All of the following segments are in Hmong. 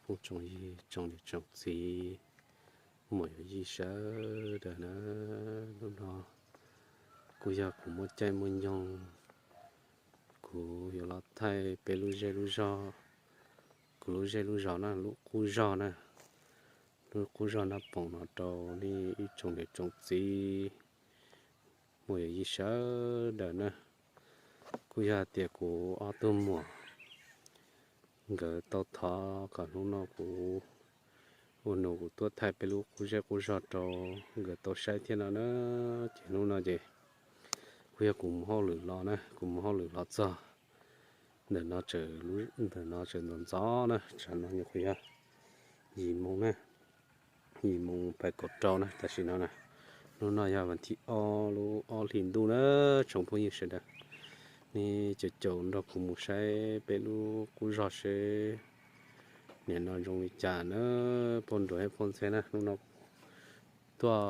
Phooj tsoom yij tsoom niam tsoom txiv, muam yawm yij sawv daws na, hnub no kuj yog kuv muaj caij muaj nyoog, kuv yuav los thaij peb lub zej lub zog, kuv lub zej lub zog na, lub qub zog na, lub qub zog Naj Poom no rau nej ib tsoom niam tsoom txiv, muam yawm yij sawv daws na. Kuj yog tias kuv ob tug muam nkawd tau thov kom hnub no kuv ua nus kuv tuaj thaij peb lub qub zej qub zog rau nkawd tau saib thiab no na. Ces hnub no ces kuj yog kuv mus hauj lwm los na, kuv mus hauj lwm los txog ntawm no, ntawm no tseem ntxov ntxov na, tsam no nyuam qhuav yog yim moo na, yim moo pais kaum rau na, tam sim no na. Hnub no yog vas thib ob lub ob hlis ntuj na, tsoom phooj ywg sawv daws, nej caum caum nrog kuv mus saib peb lub qub zog seb nim no zoo li cas na, phooj ywg thiab phooj ywg na. Hnub no tuaj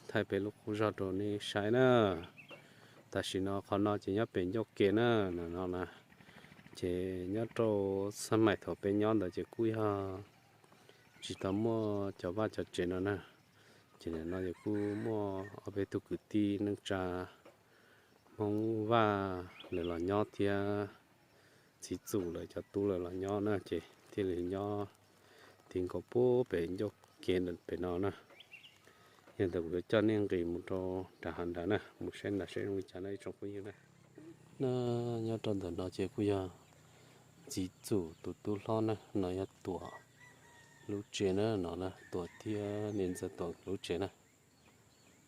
thaij peb lub qub zog rau nej saib na. Tam sim no qhov no ces nyob pem ncauj kev na, no na, ces nyob rau xab maim thaum peb nyob ntawd ces kuj yog tsis tau muaj cov vaj cov tsev no na. Ces nim no ces kuj muaj ob peb tug kwv tij neej tsa Hmoob Vaj lawv los nyob thiab, txiv txum lawv cov tub lawv los nyob na, ces thiaj li nyob ti nkaus puag pem ncauj kev pem no na. Yog ntawd kuv yuav coj nej nqis mus rau nram hav nrad na, mus saib nram saib zoo li cas na ib tsoom phooj ywg na. Na, nyob rau ntawm no ces kuj yog txiv txum tus tub hlob na, no yog Tuam lub tsev na, no na, Tuam thiab niam ntxawm Tuam lub tsev na.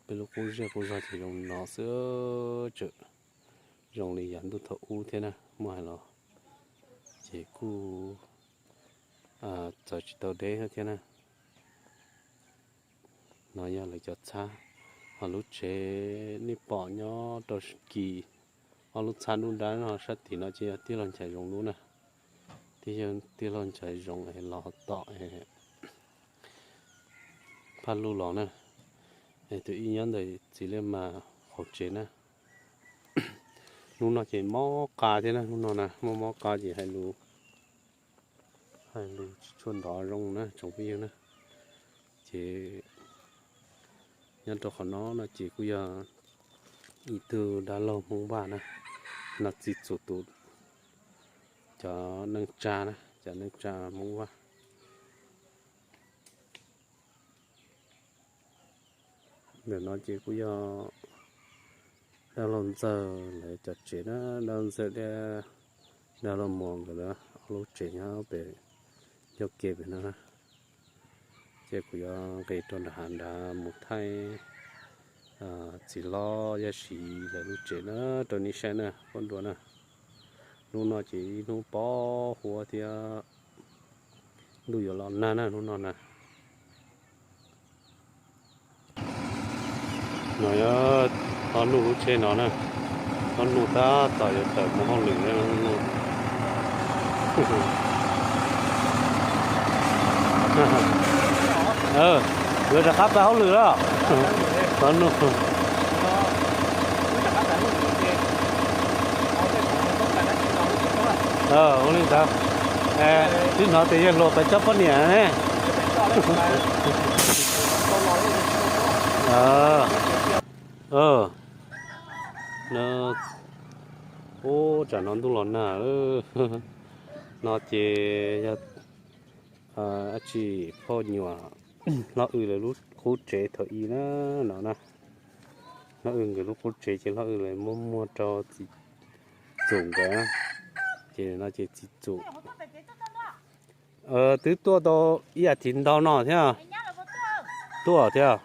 Peb lub qub zej qub zog ces zoo no xwb, tseem zoo li yav ntuj thaum ub thiab na, muaj hais los ces kuj txawv tsis tau deb thiab na. No yog lawv cov txhab, ho lub tsev nej pom nyob rau kis ob lub txhab dub dab no sab tim no ces yog tij laug Nchaiv Zoov lub na. Tij laug Nchaiv Zoov es los tom Phaj Luj los na, es tus ib nyob ntawm txiv Liaj Mas hauv tsev na. Hnub no ces mob qa thiab na, hnub no na mob mob qa ces hais lus, hais lus tsis tshua nrov zoo na tsoom phooj ywg na. Ces nyob rau qhov no no ces kuj yog ib tug dab laug Hmoob Vaj na, no txiv txum tus, cov neej tsa na, cov neej tsa Hmoob Vaj. Ntawm no ces kuj yog dab laug Ntxawg lawv cov tsev na, dab laug Ntxawg thiab dab laug Muas nkawd ob lub tsev nyob pem ncauj kev pem no na. Ces kuv yuav nqis rau nram hav nrad mus thaij txiv hlob Yaj Siv lawv lub tsev na rau nej saib na phooj ywg na. Hnub no ces ib hnub poob huab thiab ntuj yuav los nag na hnub no na. No yog Tub Nuj lub tsheb no na, Tub Nuj tab tom yuav tawm mus hauj lwm na. Yuav rov qab pais hauj lwm lawm. Tub Nuj. Ua li ntawd, twb hnov tias yawg hluas pais coj poj niam ne. Ub, tsam no ntuj los nag. No ces yog dab tsi, phauj nyuam Hlob Wb lawv lub qub tsev thaum ub na, no na. Hlob Wb nkawd lub qub tsev ces Hlob Wb lawv muab muag rau txiv txum nkawd, ces no ces txiv txum twb tuaj tau ib as thiv ntau no thiab. Tuaj thiab.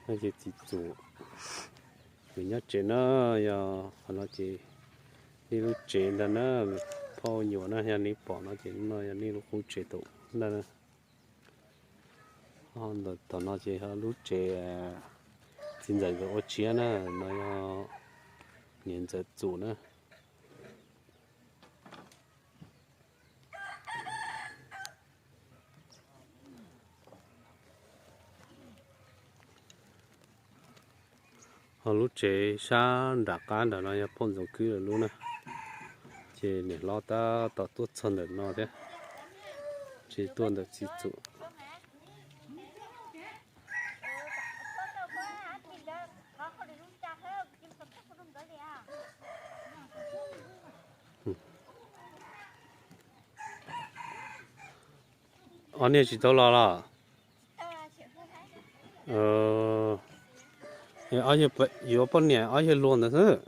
No ces txiv txum, nws nyob tsev na, yog qhov no ces nej lub tsev ntag na, phauj nyuam na, yog nej pom no ces no yog nej lub qub tsev thaum ub ntag na. Ntawm tom no ces yog lub tsev txiv ntxawm nkawd ua tshiab na, no yog niam ntxawm txum na. Ho lub tsev sab nram qab nram no yog phauj Ntxoov Khwb lawv lub na. Ces niam hlob tab tom tuaj txog ntawm no thiab, tsis tuaj ntawm txiv txum. Ob niag tsis tau los los? Ob yawg yuav poj niam ob yawg luag ntawd xwb.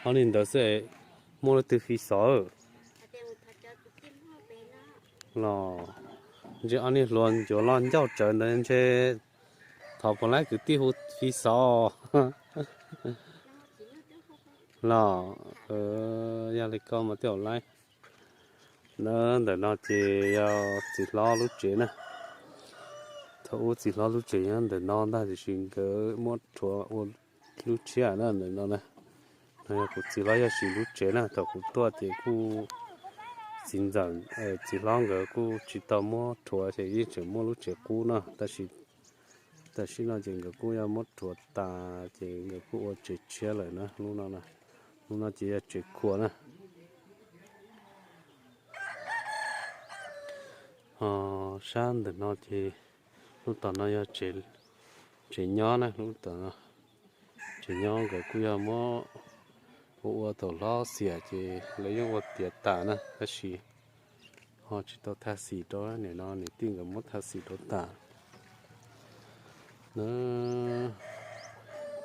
Ob niag ntawd xwb, muaj leej twg fiv xov los? Ntshe ob niag hluas yuav los ncauj tsawv ntawd ntshe thov puas laib kwv tij hu fiv xov los. Yog li koj mas twb laib. Na, ntawm no ces yog txiv hlob lub tsev na. Thaum ub txiv hlob lub tsev nyob ntawm no ntag tiam sis nkawd muab rhuav ua lub tshiab na ntawm no na. No yog kuv txiv hlob Yaj Siv lub tsev na, thaum kuv tuaj ces kuj txiv ntxawm, txiv hlob nkawd kuj tsis tau muab rhuav ces yeej tseem muaj lub tsev qub no, tab sis tam sim no ces nkawd kuj yog muab rhuav tas ces nkawd kuj ua tsev tshiab lawm na. Lub no, lub no ces yog tsev khua na. Ho sab ntawm no ces lub tom no yog tsev nyob na, lub tom no tsev nyob nkawd kuj yog muab ua ua thaum hlob xiam ces lawv yeej ua tiav tas na, tab sis ho tsis tau thaj xim rau, nim no niam tij nkawd muab thaj xim rau tas na.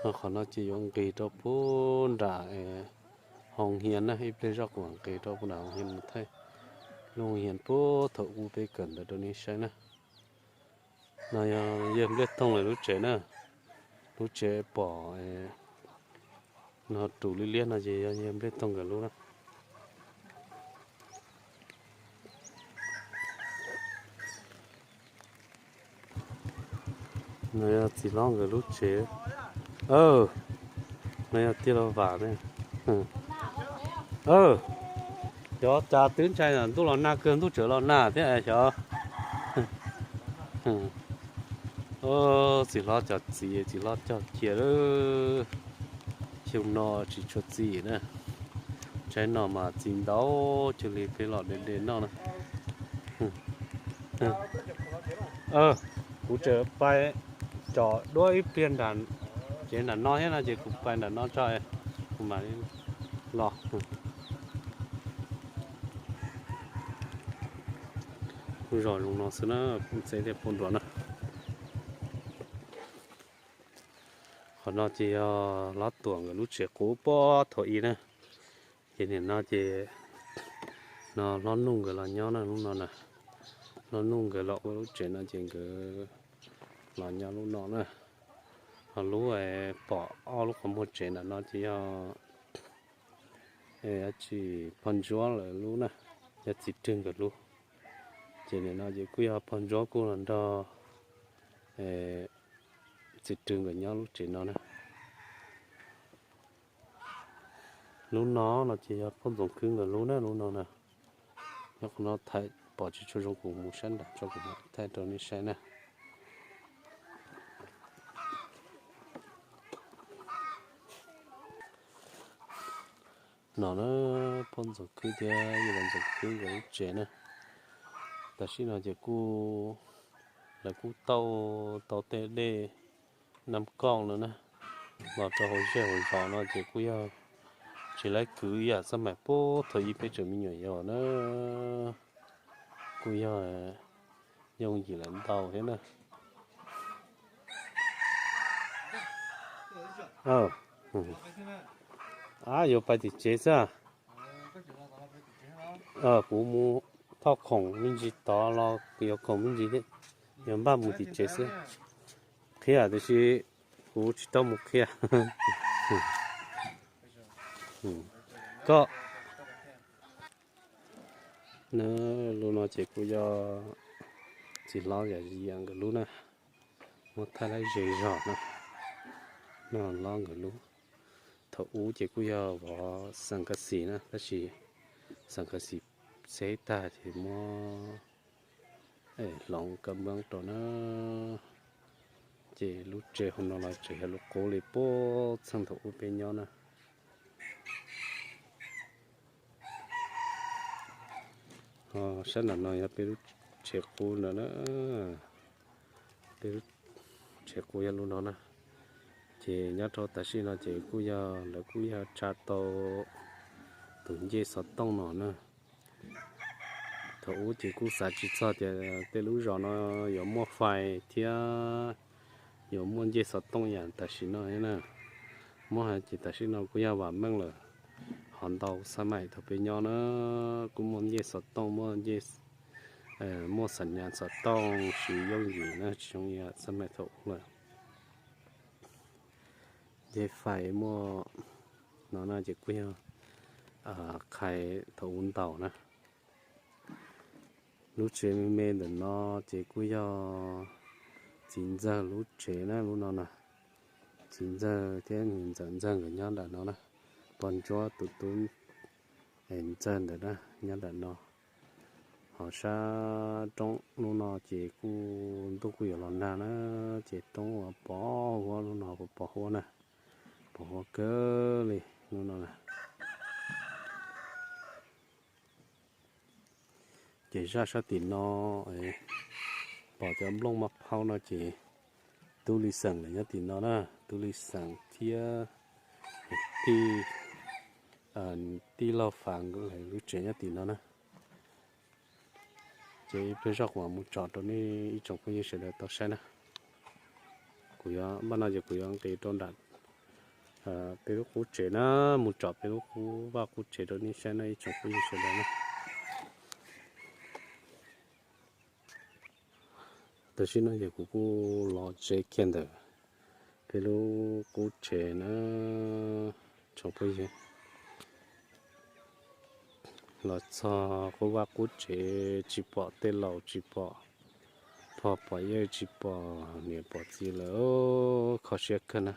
Ho qhov no ces yuav nqis rau puag nram hoo hias na, ib pliag zoj kuv mam nqis rau puag nram hoo hias mus thaij lub hoo hias puag thaum ub peb kawm ntawv rau nej saib na. No yog yawg Npliaj Toog lawv lub tsev na, lub tsev pom no rus liab liab no ces yog yawg Npliaj Toog nkawd lub na. No yog txiv hlob nkawd lub tsev. No yog tiaj los vam ne. Xyov cas twb ntshai ntuj los nag kawg ntuj tseem los nag thiab xyov. Txiv hlob cov txiv, txiv hlob cog cia lawm. Xyoo no tsis tshua txiv na. Tsaib no mas txiv ntau cuag li peb los de de noj na. Kuv tseem pais tsom duab ib pliag nram tsev nram no thiab no ces kuv pais nram no tso, kuv mam li los. Kuj zos zoo no xwb na, kuj txeeb thiaj pub nruas na. Qhov no ces yog Hlob Tuam nkawd lub tsev qub puag thaum ub na. Ces nim no ces no Hlob Nuj nkawd los nyob na lub no na. Hlob Nuj nkawd los ua lub tsev no ces nkawd los nyob lub no na. Ho lub pom ob lub qhov muag tsev nram no ces yog tsis Phoj Ntsuab lawv lub na, yog Txiv Rwg nkawd lub. Ces nim no ces kuj yog Phoj Ntsuab kuj los nrog Txiv Rwg nkawd nyob lub tsev no na. Lub no no ces yog Phoj Ntxoov Khwb nkawd lub na, lub no na. Nyob qhov no thaij pom tsis tshua zoo kuv mus sab nram tso kuv mam thaij rau nej saib na. No na, Phoj Ntxoov Khwb thiab Yawg Ntxoov Khwb nkawd lub tsev na. Tam sim no ces kuj, lawv kuj tau tau tej dej Nam Kooj no na, los rau hauv zej hauv zos no ces kuj yog tsis laib kwv ib yam xab mais puag thaum ub peb tseem me nyuam yaus na, kuj yog yooj yim lawm ntau thiab na. Ab, yuav pais tim tsev xwb. Kuv mus thauj khoom me ntsis tod los kuv yuav khoom me ntsis thiab, yuav npaj mus tim tsev xwb. Qhia tiam sis kuv tsis tau mus qhia. Koj, lub no ces kuj yog txiv hlob Yam Yam nkawd lub na, muab thaij laib ze zog na. No hlob nkawd lub, thaum ub ces kuj yog vov xeem kas xim na, tab sis xeem kas xim xeb tag ces muab hloov kab npab rau na. Ces lub tsev hauv no los tseem yog lub qub li puag txheej thaum ub peb nyob na. Sab nram no yog peb lub tsev qub no na. Peb lub tsev qub yog lub no na. Ces nyob rau tam sim no ces kuj yog lawv kuj yog tsa tau tus ncej xov tooj no na. Thaum ub ces kuj xav tsis txog tias tej lub zos no yuav muaj fais thiab yuav muaj ncej xov tooj yam tam sim no na. Muaj hais ces tam sim no kuj yog vam meej lawm. Ho ntau xab maim thaum peb nyob na, kuj muaj ncej xov tooj, muaj ncej, muaj xam nyas xov tooj siv yooj yim na, tsis zoo li xab maim thaum ub lawm. Ncej fais muaj no na ces kuj yog qhais thaum ub ntau na. Lub tsev me me ntawm no ces kuj yog txiv ntxawg lub tsev na, lub no na. Txiv ntxawg thiab niam ntxawm ntxawg nkawd nyob nram no na. Pog ntsuab tus tub ntxawg ntawd na nyob nram no. Ho sab roob lub no ces kuj ntuj kuj yuav los nag na, ces roob uas pos huab lub no pos huab na, pos huab kawg li lub no na. Ces zaj sab tim no pom cov nplooj maj phaub no ces Tub Lis Xeem lawv nyob tim no na, Tub Lis Xeem thiab tij, tij laug Fav lawv lub tsev nyob tim no na. Ces ib pliag zoj kuv mam mus tsom rau nej ib tsoom phooj ywg sawv daws tau saib na. Kuv yuav npaj no ces kuv yuav nqis rau nram peb lub qub tsev na, mus tsom peb lub qub vaj qub tsev rau nej saib na ib tsoom phooj ywg sawv daws na. Tam sim no ces kuv kuj los tsev kiag ntawm peb lub qub tsev na, tsoom phooj ywg. Los txog qub vaj qub tsev tsis pom tej laus, tsis pom pog pom yawg, tsis pom niam pom txiv lawm, kho siab kawg na.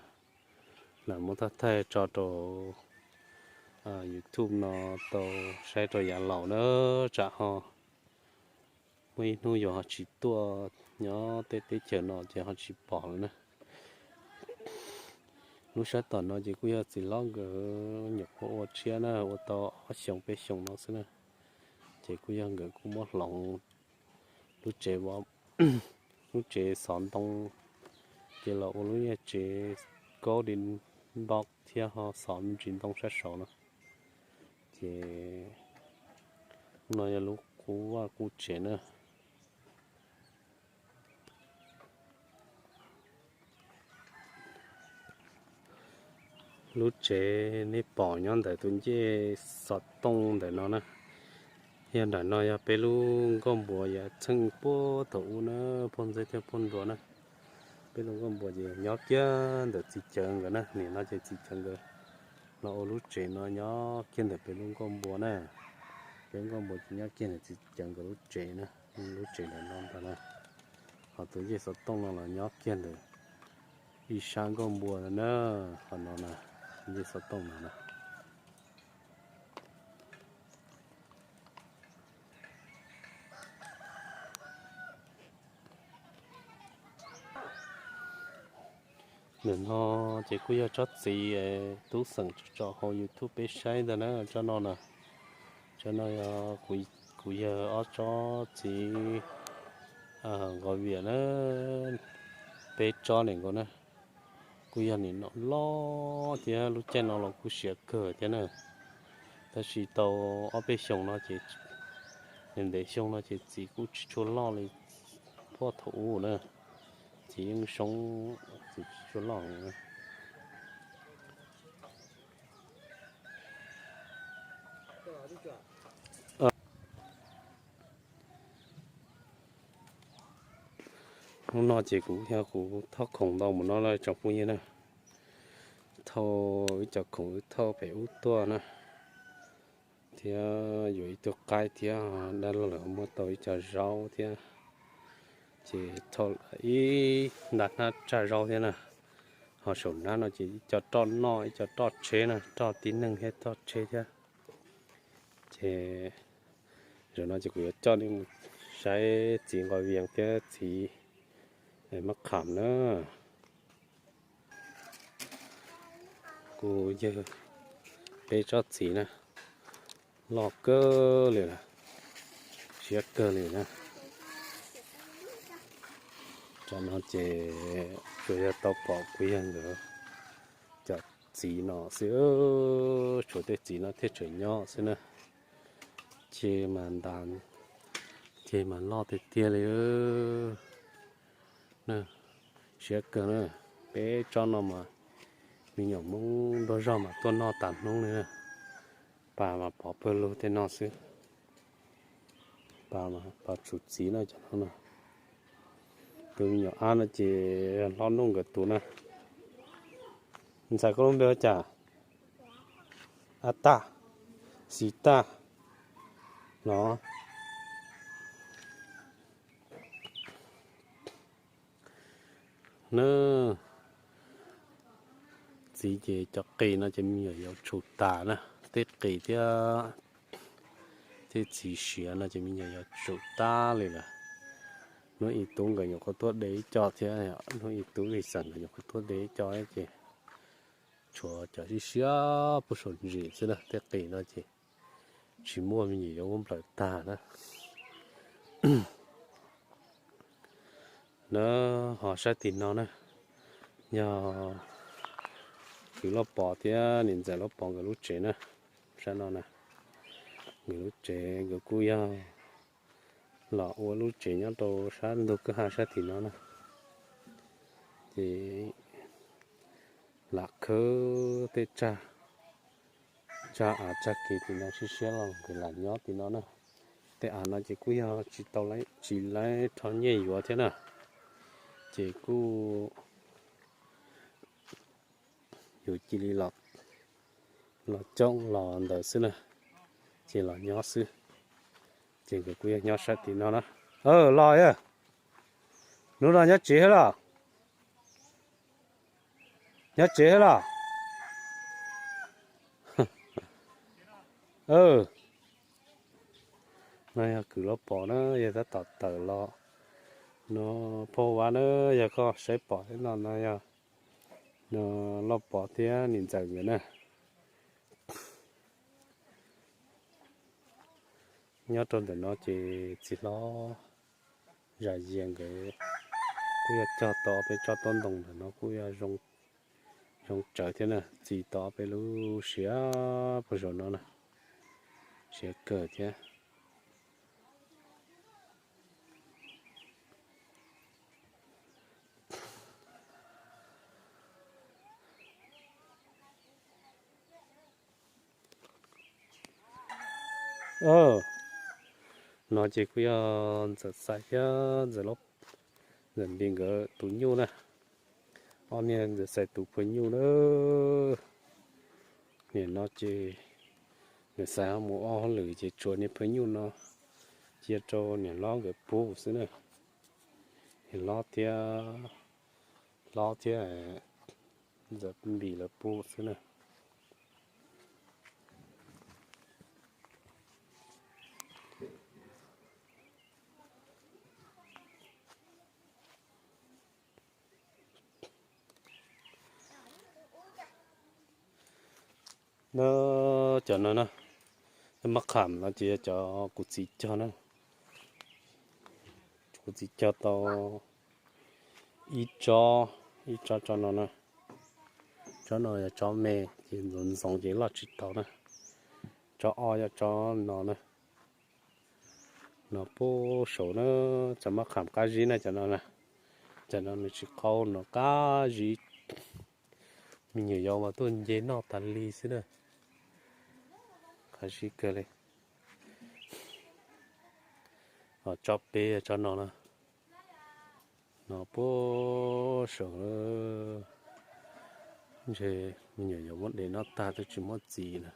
Lawv muab thaij thaij tso rau YouTube no tau saib rau yav laus na, tsam ho muaj ib hnub yus ho tsis tuaj nyob tej teb chaws no ces ho tsis pom lawm na. Lub sab tom no ces kuj yog txiv hlob nkawd nyuam qhuav ua tshiab na, ua tau ob xyoos peb xyoos no xwb na. Ces kuj yog nkawd kuj muab hloov lub tsev, lub tsev xov ntoo, ces los ua lub niag tsev kaub di npau thiab ho xov ntsis ntoo sab saud no. Ces no yog lub qub vaj qub tsev na. Lub tsev nej pom nyob ntawm tus ncej xov tooj ntawm no na, yog nram no yog peb lub nkauj npua yav txheej puag thaum ub na, pog ntxawg thiab pog nruas na. Peb lub nkauj npua ces nyob kiag ntawm txiv cawv nkawd na, nim no ces txiv cawv nkawd los ua lub tsev no nyob kiag ntawm peb lub nkauj npua na. Peb nkauj npua ces nyob kiag ntawm txiv cawv nkawd lub tsev na, lub tsev ntawm no ntag na. Ho tus ncej xov tooj no los nyob kiag ntawm ib sab nkauj npua na, qhov no na, ncej xov tooj no na. Ntawm no ces kuj yog tsob txiv tub xeem tso hauv YouTube peb saib ntag na, tsob no na. Tsob no yog kuv yawg ob tsob txiv nqos vias na, peb tsob nim nkaus na. Kuj yog nim no loj thiab lub caij no los kuj siav kawg thiab na. Tab sis tau ob peb xyoos no ces, ntev xyoo no ces txiv kuj tsis tshua loj li puag thaum ub na. Txiv yeej soob, txiv tsis tshua loj. Hnub no ces kuv yog kuv thauj khoom ntau mus no lawm tsoom phooj ywg na. Thauj ib co khoom wb thauj pem ub tuaj na, thiab yuav ib tug qaib thiab, dab laug lawv muab tau ib co zaub thiab, ces thauj ib nta hnab tsaj zaub thiab na. Ho saum nab no ces ib co roj noj, ib co roj tsheb na, roj tib neeg thiab roj tsheb thiab. Ces zaum no ces kuv yuav coj nej mus saib txiv nqos vias thiab txiv mab qham na. Kuv yawg peb tsob txiv na, loj kawg li lawm. Siab kawg li na. Tam no ces tsuas yog tau pom kuv yawg nkawd cov txiv no xwb, tshuav tej txiv no thiaj tseem nyob xwb na. Ceg mas ntas, ceg mas loj tiag tiag li. Siab kawg na, peb tsob no mas me nyuam Hmoob nrog zog mas tuaj noj tas hnub li na. Pas mas pov pawg lug tej no xwb. Pas, pas tsum txiv no cov no na. Tus me nyuam ab no ces hlob Nuj nkawd tus na. Ntxhais koj lub npe ua cas? Ab Taj, Xis Taj no. Na, txiv ces cov qis no ces me nyuam yaus tsum tas na, tej qis thiab tej txiv siav no ces me nyuam yaus tsum tas li lawm. Hnub ib tub nkawd nyuam qhuav tuaj de ib co thiab, hnub ib tub li xeem nkawd nyuam qhuav tuaj de ib co ces tshuav cov siab siab puag saum ntsis xwb na, tej qis no ces tsis muaj, me nyuam yaus muab nplawm tag na. Na, ho sab tim no na, yog kwv Lauj Pov thiab niam ntxawm Lauj Pov nkawd lub tsev na. Sab no na, nkawd lub tsev, nkawd kuj yog los ua lub tsev nyob rau sab ntug kwj ha sab tim no na. Ces lam khawb tej tsag, tsag av tsag kev tim no siab siab los nkawd lam nyob tim no na. Tej av no ces kuj yog tsis tau, tsis laib rho nyiaj yuav thiab na, ces kuj yuav cia li los coob los ntawd xwb na, ces los nyob xwb. Ces nkawd kuj yog nyob sab tim no na. Los, hnub no nyob tsev thiab los? Nyob tsev thiab los? No yog kwv Lauj Pov na, yog tab tom tawm los no. Phauj Vab na, yog koj saib pom thiab no, no yog no Lauj Pov thiab niam ntxawm nkawd na. Nyob rau ntawm no ces txiv hlob Zam Yias nkawd kuj yog cog tau peb tsob taub ntoo ntawm no kuj yog zoo tsawv thiab na, txi tau peb lub siav puag saum no na, siav kawg thiab. No ces kuj yog ntxawm Xais thiab ntxawm Npis nkawd tus nyuj na. Ob niag ntxawm Xais tus phaw nyuj na. Nim no ces ntxawm Xais ho mus ua hauj lwm ces tshuav niag phaw nyuj no cia rau niam hlob nkawd pub xwb na. Niam hlob thiab, hlob thiab ntxawm Npis lawv pub xwb na. No, cov no na, mab qham no ces yog cov kuv txiv cog na. Kuv txiv cog tau ib tsob, ib tsob tsob no na. Tsob no yog tsob me ces ntxoov ntxoov ces loj tsis tau na. Tsob ob yog tsob no na. No puag saum na, cov mab qham qab zib na cov no na. Cov no nws tsis qau no qab zib. Me nyuam yaus mas tuaj nce noj tas li xwb na. Qab zib kawg li. Tsob peb tsob no na. No puag saum, ntshe me nyuam yaus muab de noj tag twb tsis muab txiv na.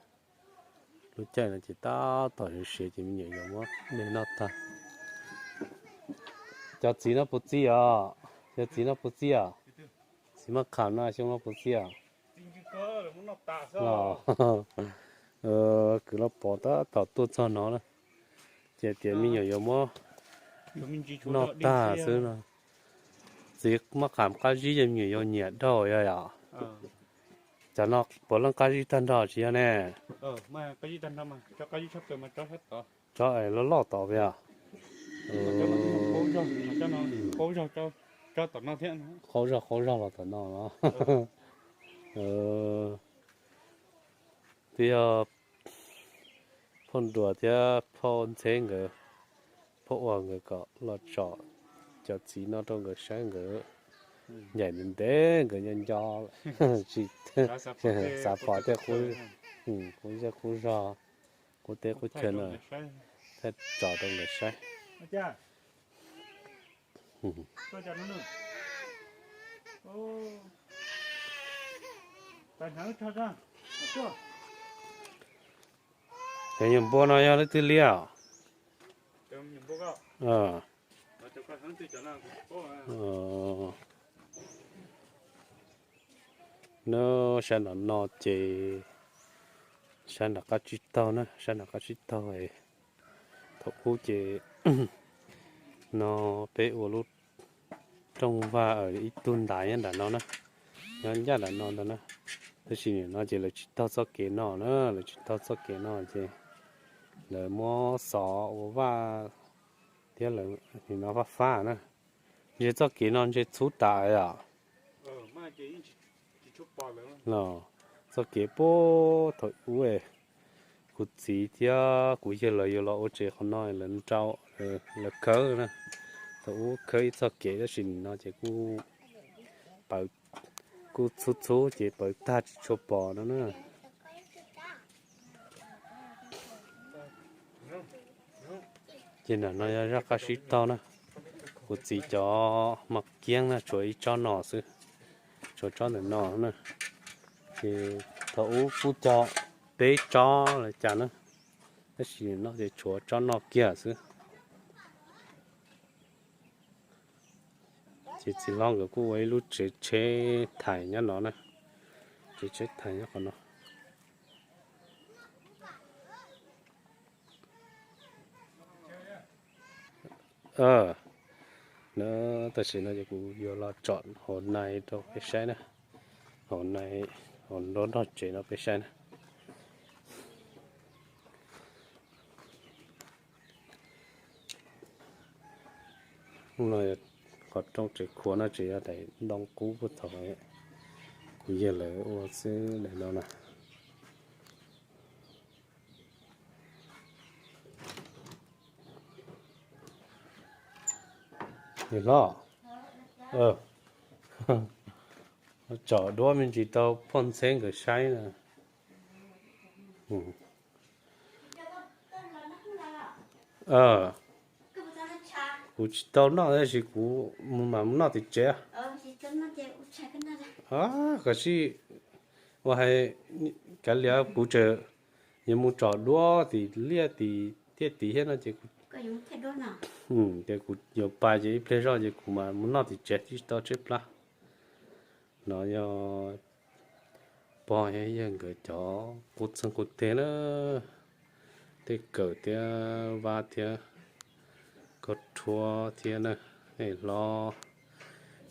Lub caij no ces tab tom siav siav ces me nyuam yaus muab de noj tag. Cov txiv no puas txi os? Cov txiv no puas txi os? Txiv mab qham no xyoo no puas txi os? Los, kwv Lauj Pov tab tom tuaj txog no na, ces tias me nyuam yaus muab noj tag xwb no. Txiv mab qham qab zib ces me nyuam yaus nyiam dhau yog yom? Cov no puav leej qab zib tag nrho tsis yog ne? Tsob es loj loj tod puas yog? Qaub zog, qaub zog, qaub zog los tom no los. Twb yog phauj Nruas thiab phauj Ntxheb nkawd, phauj Uas nkawd kom los tsom cov txiv no rau nkawd saib, nkawd ncaim ntev ntev nkawd nyob nco, tsis xav pom tej qub zej qub zog, qub teb qub chaw no, thiaj tsom rau nkawd saib. Cov nyuag npua no yog leej twg liab os? Nyob sab nram no ces sab nram qab tsib taug na, sab nram qab tsib taug. Thaum ub ces no peb ua lub rooj vag ib tug ntais nyob nram no na, nyob ncaj nram no ntag na. Tab sis nim no ces lawv tsis taug txoj kev no na, lawv tsis taug txoj kev no ces lawv muab xov ua vaj thiab lawv nim no fab fab na. Ntshe txoj kev no ntshe txhub tas yom. Los txoj kev puag thaum ub kuv txiv thiab kuv yawg lawv yuav los ua tsev qhov no lawv nrau, lawv khawb na. Thaum ub khawb ib txoj kev tab sis nim no ces kuj pawv, kuj txhub txhub ces pawv tag tsis tshua pom no na. Ces nram no yog zaj qab sib taug na, kuv txiv cov mos kiab na tshuav ib tsob no xwb, tshuav tsob ntawm no na. Ces thaum ub kuj cog peb tsob los cas na, tab sis no ces tshuav tsob no kiag xwb. Ces txiv hlob nkawd kuj ua ib lub tsev tsheb thais nyob no na, tsev tsheb thais nyob qhov no. Tam sim no ces kuv yuav los tsom hauv nais rau peb saib na, hauv nais, hauv nruab nrog tsev no peb saib na. No qhov rooj tsev khuav no tseem yog daim ntoo qub puag thaum kuv yawg lawv ua xwb daim no na. Niam hlob, tsom duab me ntsis tau poj ntxheb nkawd saib na. Kuv tsis tau noj tab sis kuv mus mam mus noj tim tsev. Koj sib ua hais kav liam kuv tseem yuav mus tsom duab tim liaj tim tiaj tim thiab no ces, ces kuv yuav pais ces ib pliag zoj ces kuv mam mus noj tim tsev tsis tau tshaib plab. No yog pog thiab yawg nkawd cov qub txeeg qub teg na, tej kawm thiab vab thiab koj rhuab thiab na, nej hlob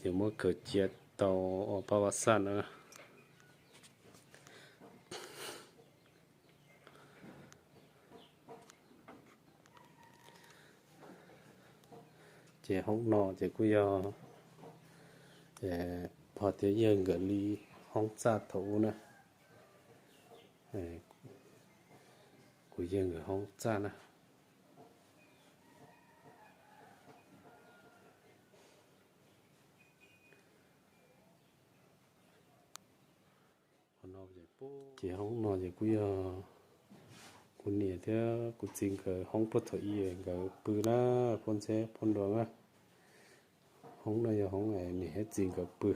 yuav muab kawm cia tau ua pab vaj xaj na. Ces hoob no ces kuj yog pog thiab yawg nkawd li hoob txaj thaum ub na. Kuv yawg nkawd hoob txaj na. Ces hoob no ces kuj yog kuv niam thiab kuv txiv nkawd hoob puag thaum ub nkawd pw na, poj ntxheb poj nruas na. Hoob no yog hoob niam thiab txiv nkawd pw.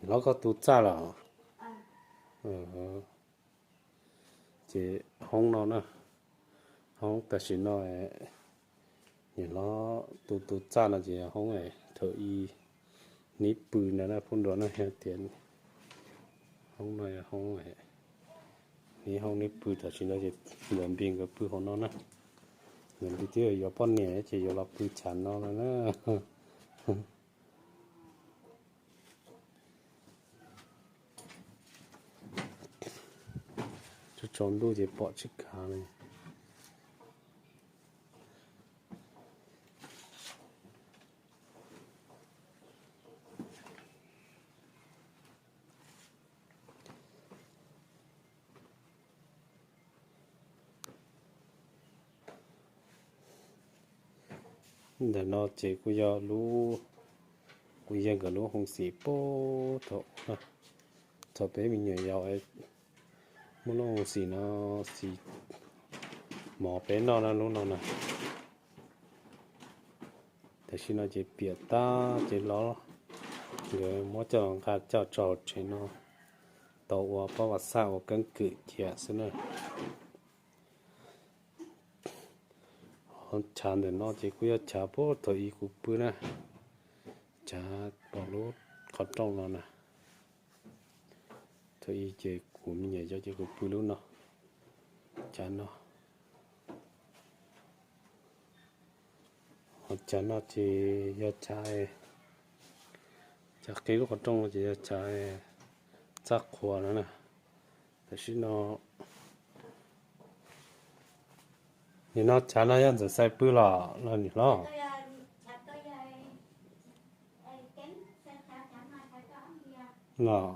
Hlob koj tu txaj los? Ces hoob no na, hoob tam sim no niam hlob tu tu txaj no ces hoob thaum ub neb pw no na poj nruas na, yog tias hoob no yog hoob, neb hoob neb pw tam sim no ces Yawm Npis nkawd pw hauv no na. Yawm Npis twb yuav poj niam ces yuav los pw chav no no na. Tsaus ntuj ces pom tsis kav li. Ntawm no ces kuj yog lub, kuv yawg nkawd lub hoo xim puag thaum, thaum peb me nyuam yaus muaj lub hoo xim no, xim mov peb noj na lub no na. Tam sim no ces piam tag ces los nkawd muab coj los nqa coj tso hauv tsev no tau ua pab vas xaj ua keeb kwm cia xwb na. Ho chav ntawm no ces kuj yog chav puag thaum ub kuv pw na, chav pom lub qhov rooj no na. Thaum ub ces kuv me nyuam yaus ces kuv pw lub no, chav no. Ho chav no ces yog chav, chav qhib lub qhov rooj no ces yog chav txaj qhua no na. Tam sim no, nim no chav no yog ntxawm xais pw los los niam hlob? Los,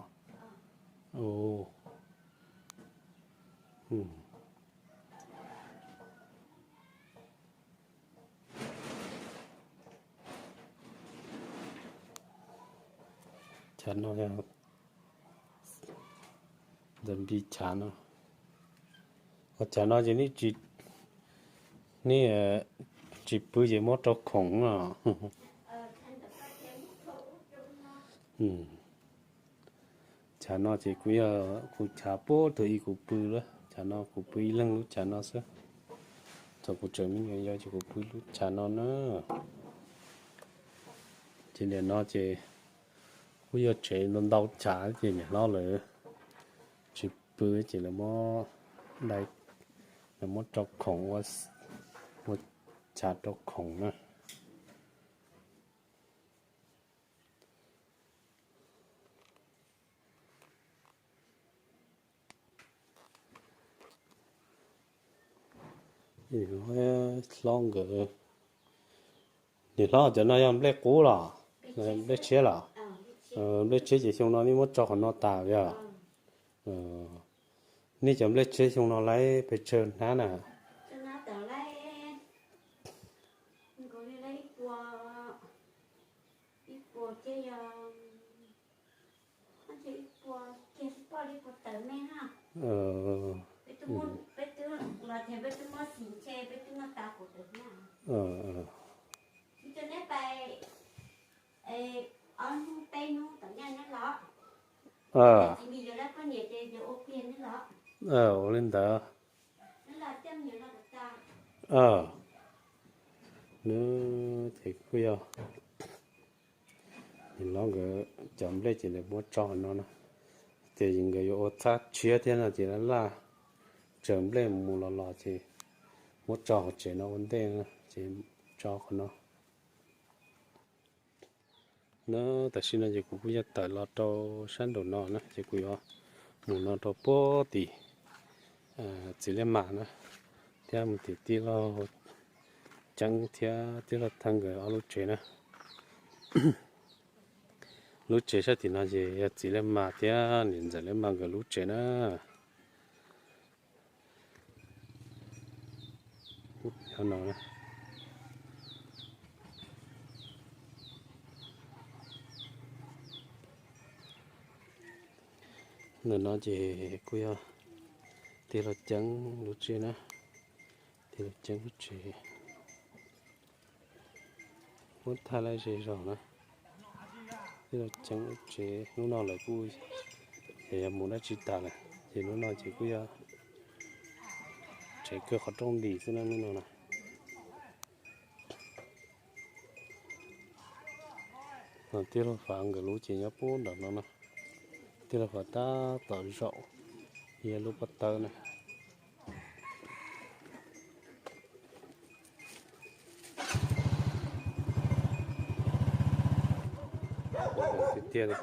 chav no, ntawm npis chav no, ua chav no ces nej tsis, nej tsis pw ces muab rau khoom os. Chav no ces kuv yog kuv chav puag thaum ub kuv pw lawm, chav no kuv pw ib leeg lub chav no xwb. Thaum kuv tseem me nyuam yaus ces kuv pw lub chav no na. Ces nim no ces kuj yog tsev ntau ntau chav ces niam hlob lawv tsis pw ces lawv muab dai, lawv muab rau khoom ua, ua chav rau khoom na. Hlob nkawd, niam hlob cov no yog nplej qub los? Nplej tshiab los? Nplej tshiab ces xyoo no nej muab tso qhov no tas yog? Nej cov nplej tshiab xyoo no laib pes tsawg hnab na? Ua li ntawd. Nws ces kuj yog, nws los nkawd cov nplej ces lawv muab tso no na, ces nkawd yuav ua txhab tshiab thiab no ces laj laj tsaws nplej mus los los ces muab tso hauv tsev no ua ntej na, ces tso qhov no. No tam sim no ces kuv kuj yog tawm los rau sab nraum no na, ces kuv yuav mus no rau puag tim txiv liab mas na, thiab mus tim tij laug Ceeb thiab tij laug Thaj nkawd ob lub tsev na. Lub tsev sab tim no ces yog txiv liab mas thiab niam ntxawm liab mas nkawd lub tsev na. Ntawm no ces kuj yog tij laug Ceeb lub tsev na, tij laug Ceeb lub tsev. Muab thaj laj ze zog na. Tij laug Ceeb lub tsev hnub no lawv kuj yog mus dab tsi tas lawm ces hnub no ces kuj yog tsev kaw qhov rooj ntim xwb na hnub no na. Tij laug Fav nkawd lub ces nyob puag nram no na. Tij laug Fav tab tom zaum yog lub pob tawb na. Tiag tiag li.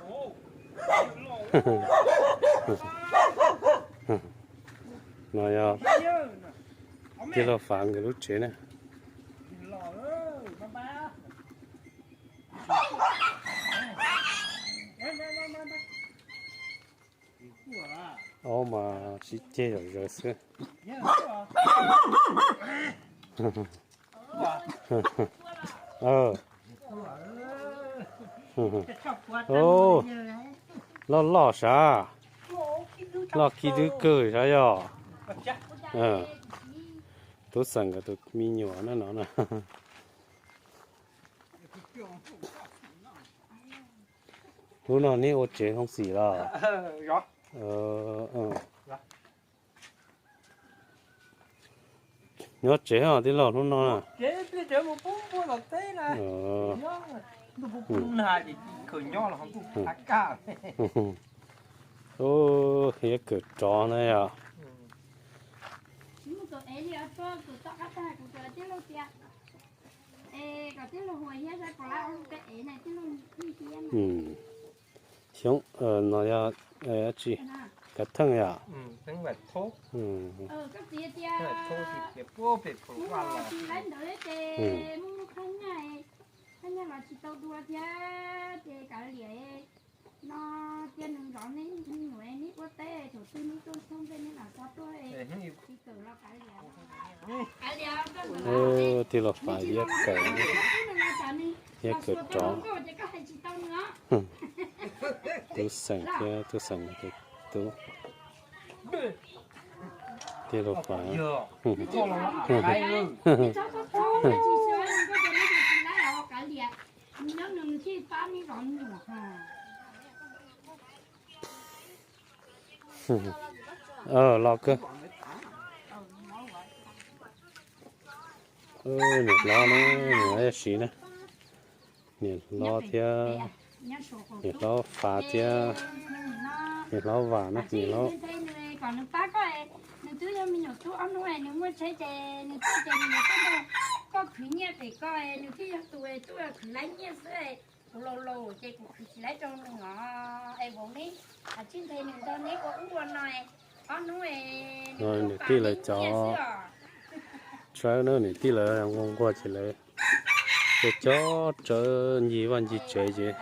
No yog tij laug Fav nkawd lub tsev na. Aub mas sib ceg zom zaws xwb. Loj loj sav, loj kib dub kawg sav yog. Tub Xeem nkawd tus me nyuam na no na. Hnub no neb ua tsev hoob xim los? Nyob tsev os tij laug hnub no na. Hiab kawm rov na yog. Xyoob no yog dab tsi? Kav theej yom? Tij laug Fav hiab kawm, hiab kawm rov. Tub Xeem thiab Tub Xeem tus tub. Tij laug Fav. Los kawg. Niam hlob na, niam hlob Yaj Siv na, niam hlob thiab, niam hlob Fav thiab, niam hlob Vam na, niam hlob. Kom nws pab koj, nws twb yog me nyuam tub ob hnub, nws muaj tsheb ces nws tuaj ces nws yuav tuaj nrog koj khwv nyiaj pem koj, nws twb yog tus tuaj khwv laib nyiaj xwb. Kuv laus laus ces kuv khwv tsis laib rau nws os. Es vauv neb, tsij nthe nws nrog neb ua ub ua no, ob hnub nws tij lawv cov tsawb na, nws tij lawv nquag nquag ces lawv cov cov tsawb ncig vaj ncig tsev ces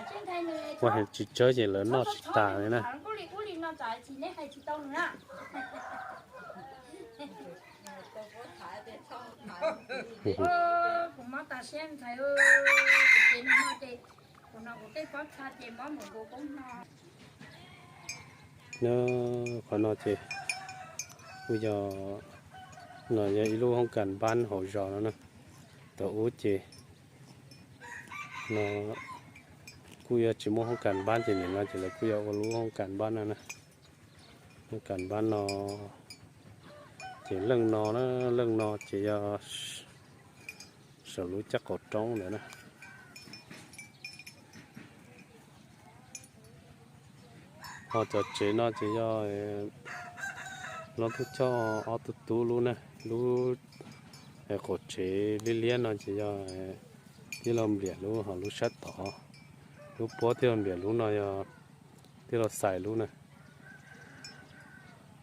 ua tsis tsawb ces lawv noj tsis tas li na. Qhov no ces kuj yog, no yog ib lub hoob kas npab hauv zos no na. Thaum ub ces no kuj yog tsis muaj hoob kas npab ces nim no ces lawv kuj yog ua lub hoob kas npab no na. Hoob kas npab no ces leej no na, leej no ces yog saum lub caj qaum roob ntawd na. Ho cov tsev no ces yog hlob tub coj ob tug tub lub na, lub qaum tsev liab liab no ces yog tij laug Npliam lub, ho lub sab tod, lub puab tij laug Npliam lub no yog tij laug Xais lub na.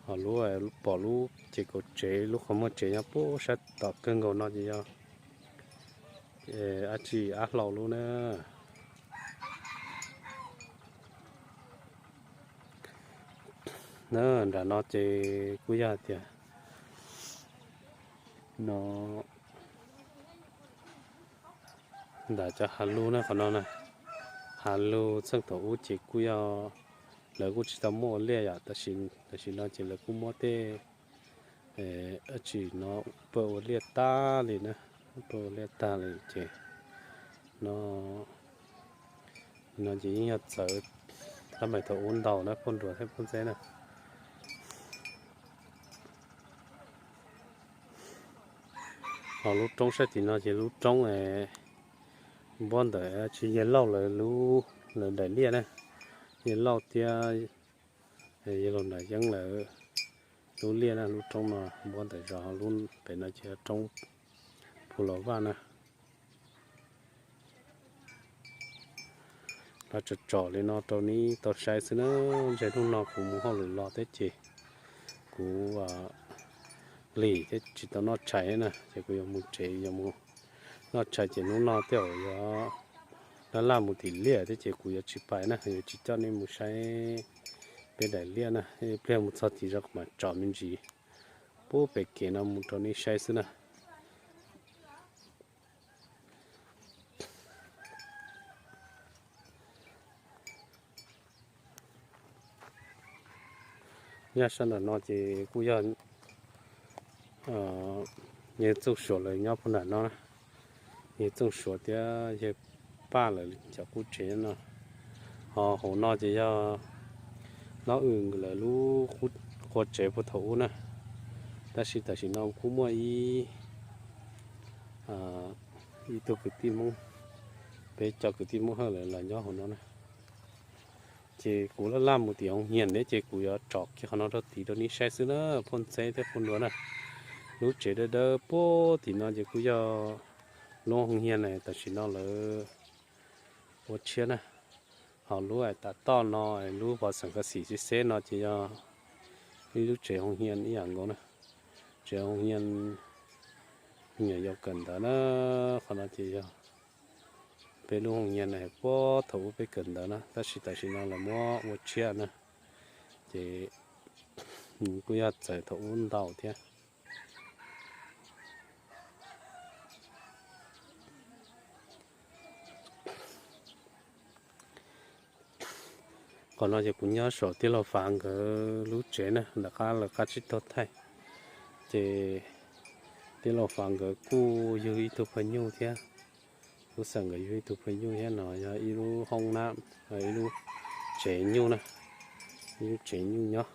Ho lub pom lub ces kaum tsev lub qhov muag tsev nyob puag sab tom kawg nkaus no ces yog dab tsi Ab Hlau lub na. Na nram no ces kuj yog tias no ntawm cov hav lug na, qhov no na, hav lug txheej thaum ub ces kuj yog lawv kuj tsis tau muab ua liaj yom, tab sis tam sim no ces lawv kuj muab tej dab tsi no pawj ua liaj tag li na, pawj ua liaj tag li ces no, no ces yeej yog txawv tab mais thaum ub ntau na, phooj nruas thiab phooj ntxeb na. Ho lub roob sab tim no ces lub roob npuab ntawm tsis Yawg Lauj lawv lub, lawv daim liaj na, Yawg Lauj thiab Yawg Laug Nram Yeeb lawv lub liaj na, lub roob no npuab ntawm zos, lub pem no ces roob Phu Los Vaj na. Los tsom tsom li no rau neb tau saib xwb na. Ntshe hnub no kuv mus hauj lwm los thiab ces kuv plig thiab tsis tau noj tshais na, ces kuv yuav mus tsev yuav mus noj tshais ces hnub no tej zaum yuav laj laj mus tim liaj thiab ces kuv yuav tsis pais na, yuav tsis coj nej mus saib peb daim liaj na. Ib pliag mus txog tim zos kuv mam tsom me ntsis pub pem kev no mus rau nej saib xwb na. Nyob sab nram no ces kuj yog yawg Txooj Suav lawv nyob puag nram no na, yawg Txooj Suav thiab yawg Paj lawv cov qub tsev no. Ho hauv no ces yog Lob Wm lawv lub qub tsev puag thaum ub na, tab sis tam sim no kuj muaj ib ib tug kwv tij Hmoob, peb cov kwv tij Hmoob Hawj lawv los nyob hauv no na. Ces kuv laj laj mus tim Hoo Hias thiab ces kuv yuav tsom kiag qhov no rau tid rau nej saib xwb na, phoj ntxeb thiab phoj nruas na. Lub tsev dawb dawb puag tim no ces kuj yog lub Hoo Hias na, tam sim no lawv ua tshiab na. Ho lub tav toj no, lub pov xeem Kab Xim xib xeb no ces yog ib lub tsev Hoo Hias ib yam nkaus na. Tsev Hoo Hias me nyuam yaus kawm ntawv na, qhov no ces yog peb lub Hoo Hias na, puag thaum ub peb kawm ntawv na, tab sis tam sim no lawv muab ua tshiab na, ces kuj yog txawm thaum ub ntau thiab. Qhov no ces kuv nyob saum tij laug Fav nkawd lub tsev na, lawv qab lawv qab tsib taug thaij. Ces tij laug Fav nkawd kuj yug ib tug pawg nyuj thiab, lub xeem nkawd yug ib tug pawg nyuj thiab. No yog ib lub hoob nab, ib lub tsev nyuj na, ib lub tsev nyuj nyob.